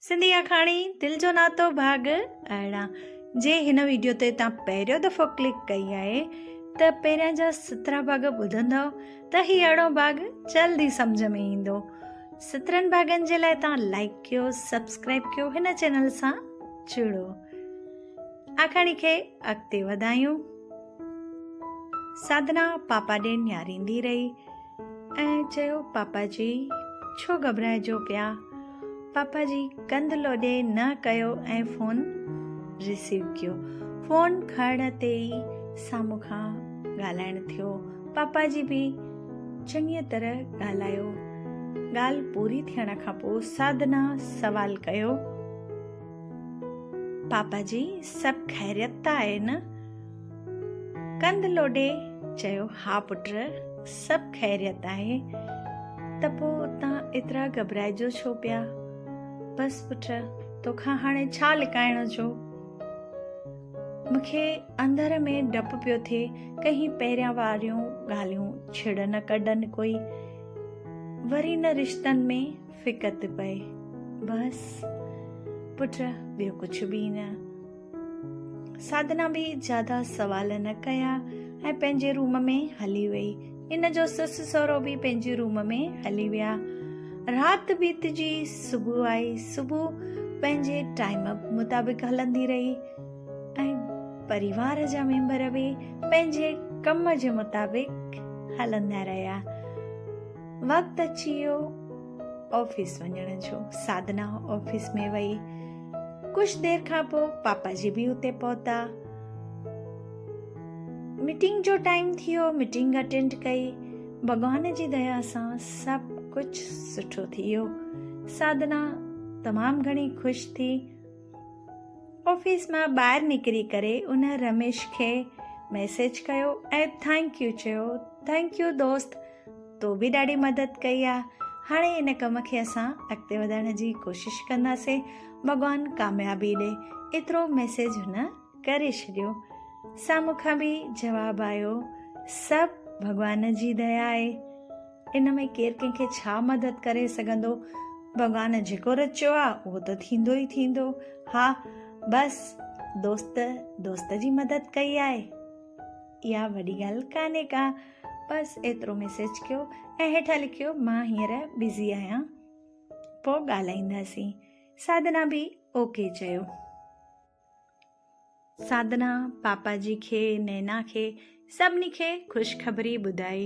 سنڌي آکاڻي دل جو ناتو ڀاڳ 18 جي هن ويڊيو تي تان پهريون دفعو ڪلڪ ڪئي آهي ته پهريان جا 17 ڀاڳ ٻڌندؤ ته هي ارڙهون ڀاڳ جلد ئي سمجهه ۾ ايندو. 17 ڀاڳن جي لاء تان لائڪ ڪيو، سبسڪرائب ڪيو، هن چينل سان جڙو. آکاڻي کي اڳتي وڌايون. ساڌنا پاپا ڏي نهاريندي رهي ۽ چيو پاپا جي ڇو گهٻرائجو پيا؟ پاپا جي ڪنڌ لوڏي نه ڪيو ۽ فون رسيو ڪيو. فون کڻڻ تي ئي سامهون کان ڳالهائڻ ٿيو. پاپا جي به چڱيء طرح ڳالهايو. ڳالهه پوري ٿيڻ کان پوء ساڌنا سوال ڪيو. پاپا جي سڀ خيريت ته آهي نه؟ ڪنڌ لوڏي چيو ها پٽ سڀ خيريت آهي. ته پوء تان ايترا گهٻرائجو ڇو پيا؟ بس پٽ توکان هاڻي ڇا لڪائڻ جو؟ مون کي اندر ۾ ڊپ پيو ٿئي ڪهين پهريان واريون ڳالهيون ڇڙ نه ڪڍن ڪوئي وري نه رشتن ۾ فڪت پئي. بس پٽ ٻيو ڪجهه به نه. ساڌنا به زياده سوال نه ڪيا ۽ پنهنجي روم ۾ هلي وئي. ان جو سس سهرو به پنهنجي روم ۾ هلي ويا. رات بيتجي صبح آئي. صبح پنهنجي ٽائيم مطابق هلندي رهي ۽ پريوار جا ميمبر به پنهنجي ڪم جي مطابق هلندا رهيا. وقت اچي ويو آفيس وڃڻ جو. ساڌنا آفيس ۾ وئي. ڪجهه دير کان پوء پاپا جي به اتي پهتا. ميٽنگ جو ٽائيم ٿيو، ميٽنگ اٽينڊ ڪئي. ڀڳوان جي ديا سان سڀ ڪجهه سٺو ٿي ويو. ساڌنا تمام گهڻي خوش ٿي. آفيس مان ٻاهر نڪري ڪري ان رميش کي ميسيج ڪيو ۽ thank you چيو. Thank you دوست، تو به ڏاڍي مدد ڪئي آ. هاڻي ان ڪم کي اسان اڳتي وڌائڻ جي ڪوشش ڪنداسين. ڀڳوان ڪاميابي ڏي. ايترو ميسيج هن ڪري ڇڏيو. سامهون کان به جواب آيو، سڀ ڀڳوان جي ديا آهي. ان ۾ ڪير ڪنهن کي ڇا مدد ڪري سگهندو؟ ڀڳوان جيڪو رچيو آ اهو ته ٿيندو ئي ٿيندو. ها بس دوست دوست جي مدد ڪئي آهي. اها وڏي ڳالهه ڪانهي ڪا. بس ايترو ميسيج ڪيو ۽ هيٺان لکيو مان هينئر بزي آهيان پوء ڳالهائينداسين. ساڌنا به اوڪي چيو. ساڌنا پاپا جي کي، نينا کي، سڀني کي خوشخبري ٻڌائي.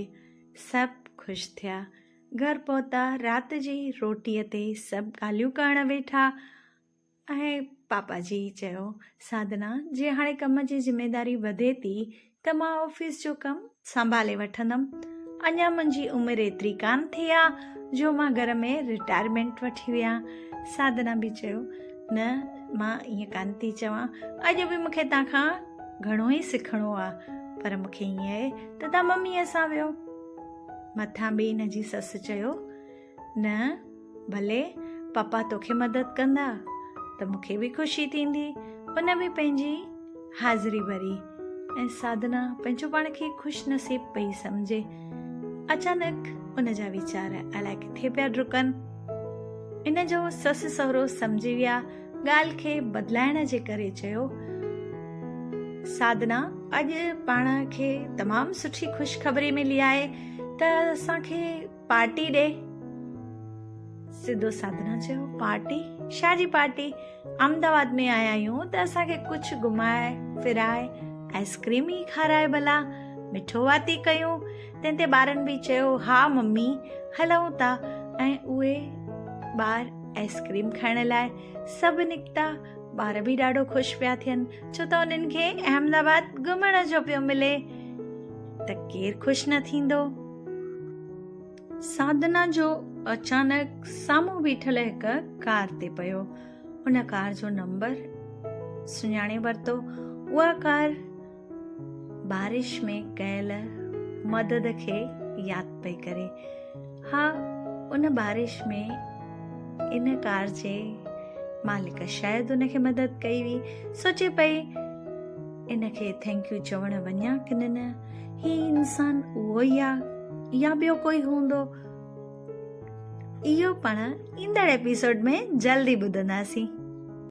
سڀ خوش ٿيا. گهر پهتا، رات جي روٽيء تي سڀ ڳالهيون ڪرڻ ويٺا ۽ پاپا جي چيو، ساڌنا، جي هاڻي ڪم جي ذميداري وڌي ٿي ته مان آفيس جو ڪم سنڀالي وٺندم. اڃا منهنجي عمر ايتري ڪانه ٿي آ جو مان گهر ۾ رٽائرمينٽ وٺي ويهان. ساڌنا به چيو، نه مان ائين ڪانه ٿي چوان. اڄ به مون کي توهان کان گهڻو ئي سکڻو آ. پر مون کي ائين آهي ته توهان مميء سان ويهو. مٿان به هن جي سس چيو، نه ڀلي پاپا توکي مدد ڪندا ته مون کي به خوشي ٿيندي. ان به پنهنجي حاضري ڀري ۽ ساڌنا پنهنجو پاڻ کي خوش نصيب پئي سمجهي. اچانڪ ان جا ويچار الائي ڪٿي پيا ڊڪن. ان جو سس سهرو سمجهي ويا، ڳالهه کي بدلائڻ جي ڪري چيو، ساڌنا اڄ پاڻ کي تمام سٺي خوشخبري ملي آهي ته اسان کي پارٽي ڏي. سڌو ساڌنا چيو، پارٽي؟ ڇا جي پارٽي؟ احمدآباد ۾ آيا آهيون ته اسان کي ڪجهه گهمائي ڦرائي آئسڪريم ئي کارائي ڀلا، مٺو واتي ڪيون. تنهن تي ٻارن به چيو، ها ممي هلون ٿا. ۽ اهي ٻار آئسڪريم کائڻ لاء سڀ نڪتا. ٻار به ڏاڍو خوش پيا ٿين ڇو ته انهن کي احمدآباد گهمڻ جو پيو ملي ته ڪير خوش نه ٿيندو. ساڌنا جو اچانڪ سامهون بيٺل هڪ ڪار تي پيو. ان ڪار جو نمبر سڃاڻي ورتو. اها ڪار بارش ۾ ڪيل مدد کي ياد پئي ڪري. ها ان بارش ۾ ان ڪار جي مالڪ شايد ان کي مدد ڪئي هئي. سوچي پئي ان کي thank you چوڻ وڃان ڪن نه. هي انسان اهو ئي آ يا ٻيو ڪوئي هوندو. اهو پاڻ ايندڙ ايپيسوڊ ۾ جلدي ٻڌنداسين.